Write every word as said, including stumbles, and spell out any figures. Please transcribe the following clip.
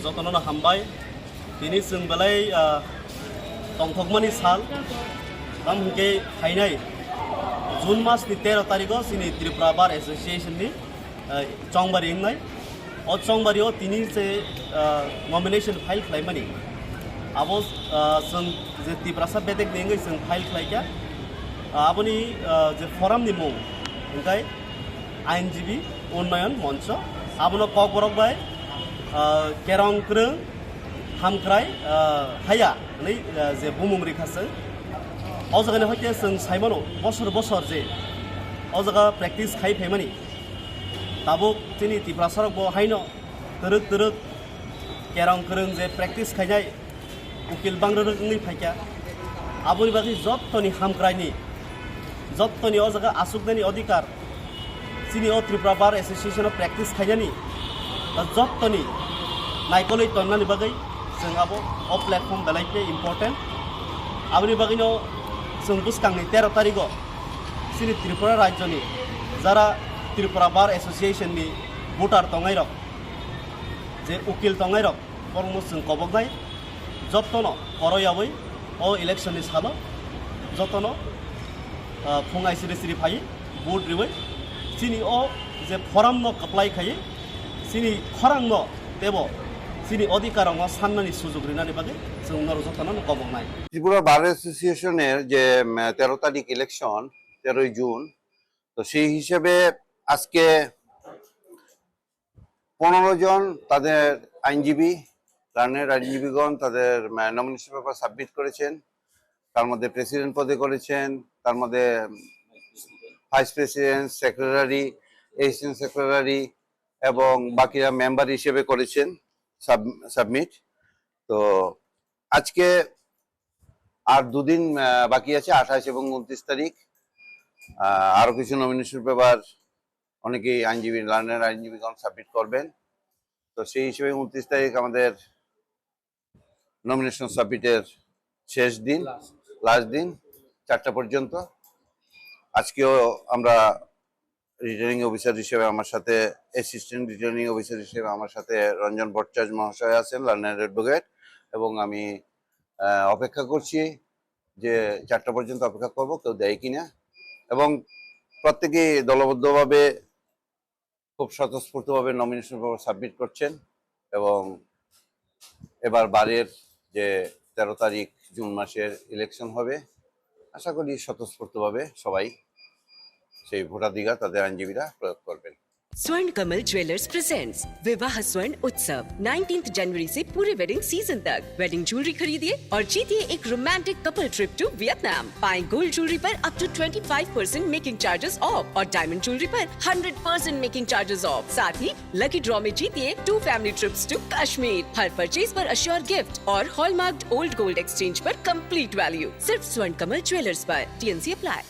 Jotono hambai. Tini chwng belai, ah, tongthokmani sal. Tam hwnkhe phainai June masni tero tarikho chini Tripura Bar Association ni, ah, chongbari wngnai. O chongbari o tini se, ah, nomination file khlaimani. Abo, ah, chwng je Tiprasa bedek ni wngwi chwng file khlaikha. Ah, aboni, ah, je forum ni mung hwnkhe Ainjibi Unnayan Moncho. Abono Kokborok bai, ah, Kerong Kwrwng Hamkrai, ah, Haya hwnwi, ah, je bumung rikha chwng. O jaga ni hoite chwng saimano bosor bosor je o jaga practice khai phaimani. Tabuk chini Tiprasa rok bo haino twrwk twrwk kerong kwrwng je practice khainai ukil bangrwrwk wngwi phaikha. Aboni bagwi jottoni hamkraini, jottoni o jaga asuknani odhikar, chini o Tripura Bar Association o practice khainani, jottoni naikolwi tonnani bagwi chwng abo o platform belai khe important. Aboni bagwino chwng bwskangni tero tarikho chini Tripura rajyoni jara Tripura Bar Association ni voter tongnai rok, je ukil tongnai rok, borokno chwng koboknai, jottono koroyawi o election ni salo jottono, ah, phung aisiri siri phai vote riwi chini o je forum no kwplai khai chini khorang no tebo chini odhikar rok no sannani sujug rinani bagwi chwng norok jottono koboknai. Tripura বার অ্যাসোসিয়েশনের যে উম, তেরো তারিখ ইলেকশন, তেরোই জুন, তো সেই হিসেবে আজকে পনেরো জন তাদের আইনজীবী, লার্নেড আইনজীবীগণ তাদের নমিনেশন পেপার সাবমিট করেছেন। তার মধ্যে প্রেসিডেন্ট পদে করেছেন, তার মধ্যে vice president, secretary, assistant secretary এবং বাকিরা মেম্বার হিসেবে করেছেন সাব সাবমিট। তো আজকে আর দুদিন আহ, বাকি আছে, আঠাশ এবং ঊনত্রিশ তারিখ। আহ, আরও কিছু নমিনেশন পেপার অনেকেই আইনজীবী, লার্নার আইনজীবীগণ সাবমিট করবেন। তো সেই হিসেবে ঊনত্রিশ তারিখ আমাদের নমিনেশন সাবমিটের শেষ দিন, লাস্ট দিন, চারটা পর্যন্ত। আজকেও আমরা রিটার্নিং অফিসার হিসেবে আমার সাথে, অ্যাসিস্ট্যান্ট রিটার্নিং অফিসার হিসেবে আমার সাথে রঞ্জন ভট্টাচার্য মহাশয় আছেন, লার্নার অ্যাডভোকেট, এবং আমি আহ, অপেক্ষা করছি যে চারটা পর্যন্ত অপেক্ষা করব, কেউ দেয় কিনা। এবং প্রত্যেকেই দলবদ্ধভাবে খুব স্বতঃস্ফূর্তভাবে নমিনেশন পেপার সাবমিট করছেন এবং এবার বারের যে তেরো তারিখ জুন মাসের ইলেকশন হবে, আশা করি স্বতঃস্ফূর্তভাবে সবাই সেই ভোটাধিকার তাদের আইনজীবীরা প্রয়োগ করবেন। Swarn Kamal Jewellers presents Vivah Swarn Utsav, nineteenth जनवरी से पूरे वेडिंग सीजन तक। वेडिंग ज्वेलरी खरीदिए और जीतिए एक romantic couple trip to Vietnam. पाएं गोल्ड ज्वेलरी पर up to twenty five percent making charges off और डायमंड ज्वेलरी पर hundred percent making charges off. साथ ही लकी ड्रॉ में जीतिए two family trips to Kashmir. हर परचेज पर अश्योर गिफ्ट और हॉलमार्क्ड ओल्ड गोल्ड एक्सचेंज पर कंप्लीट वैल्यू। सिर्फ स्वर्ण कमल ज्वेलर्स पर। TNC apply.